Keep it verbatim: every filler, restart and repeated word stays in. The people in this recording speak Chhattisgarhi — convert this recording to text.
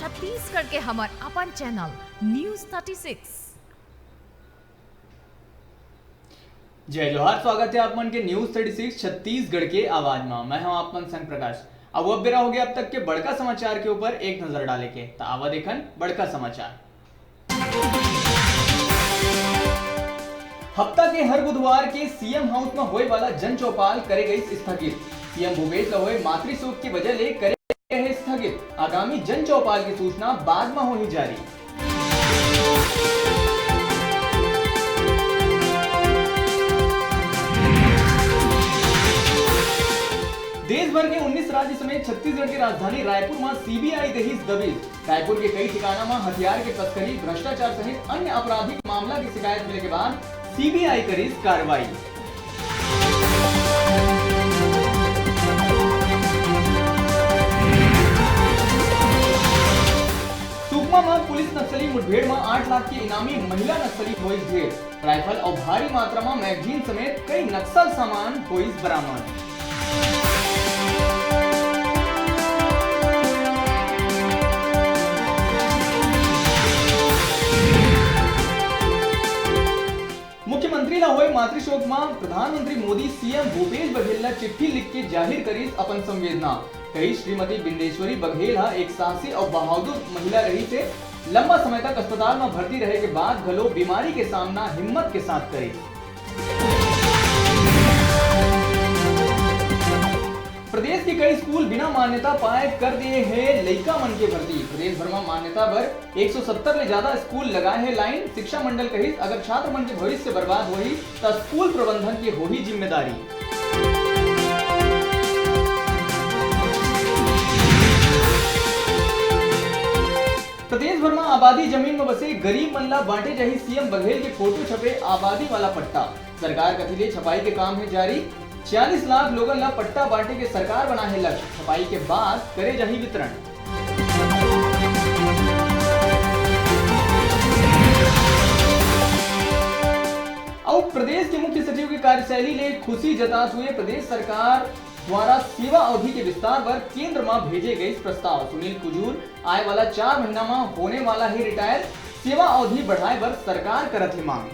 छत्तीसगढ़ के हमर अपन चैनल न्यूज़ थर्टी सिक्स। जय जोहार, स्वागत हे आप मन के न्यूज़ थर्टी सिक्स छत्तीसगढ़ के आवाज मा। मैं हूं आप मन संग प्रकाश। अब, अब बेरा हो गया अब तक के बड़का समाचार के ऊपर एक नजर डाले के। त आवा देखन बड़का समाचार। हफ्ता के हर बुधवार के सीएम हाउस म होए वाला जनचौपाल करे गइस स्थगित। सीएम भूपेश ल होए मातृशोक के वजह ले करे गए हे स्थगित। आगामी जनचौपाल के सूचना बाद म होही जारी। देश भर के उन्नीस राज्य समेत छत्तीसगढ़ के राजधानी रायपुर म सीबीआई देहिस दबिश। रायपुर के कई ठिकाना म हथियार के तस्करी, भ्रष्टाचार सहित अन्य आपराधिक मामला के शिकायत मिले के बाद सीबीआई करिस कार्रवाई। सुकमा म पुलिस नक्सली मुठभेड़ म आठ लाख के इनामी महिला नक्सली होइस ढेर। राइफल अउ भारी मात्रा म मैगजीन समेत कई नक्सल सामान होइस बरामद। मुख्यमंत्री ला होए मातृशोक म प्रधानमंत्री मोदी सीएम भूपेश बघेल ला चिट्ठी लिख के जाहिर करिस अपन संवेदना। कही, श्रीमती बिंदेश्वरी बघेल ह एक साहसी अउ बहादुर महिला रहिस हे। लंबा समय तक अस्पताल म भर्ती रहे के बाद घलो बीमारी के सामना हिम्मत के साथ करिस। प्रदेश के कई स्कूल बिना मान्यता पाए कर दिए हे लइका मन के भर्ती। प्रदेश भर म मान्यता बर एक सौ सत्तर ले ज्यादा स्कूल लगाए हे लाइन। शिक्षा मंडल कहिस, अगर छात्र मन के भविष्य बर्बाद होही, त स्कूल प्रबंधन के होही जिम्मेदारी। प्रदेश भर म आबादी जमीन म बसे गरीब मन ला बांटे जाही सीएम बघेल के फोटो छपे आबादी वाला पट्टा। सरकार कति ले छपाई के काम हे जारी। छियालीस लाख लोगन ला पट्टा बांटे के सरकार बनाए हे लक्ष्य। छपाई के बाद करे जाही वितरण। अउ प्रदेश के मुख्य सचिव के कार्यशैली ले खुशी जतात हुए प्रदेश सरकार द्वारा सेवा अवधि के विस्तार बर केंद्र म भेजे गइस प्रस्ताव। सुनील कुजूर आए वाला चार महीना म होने वाला हे रिटायर, सेवा अवधि बढ़ाए बर सरकार करत हे मांग।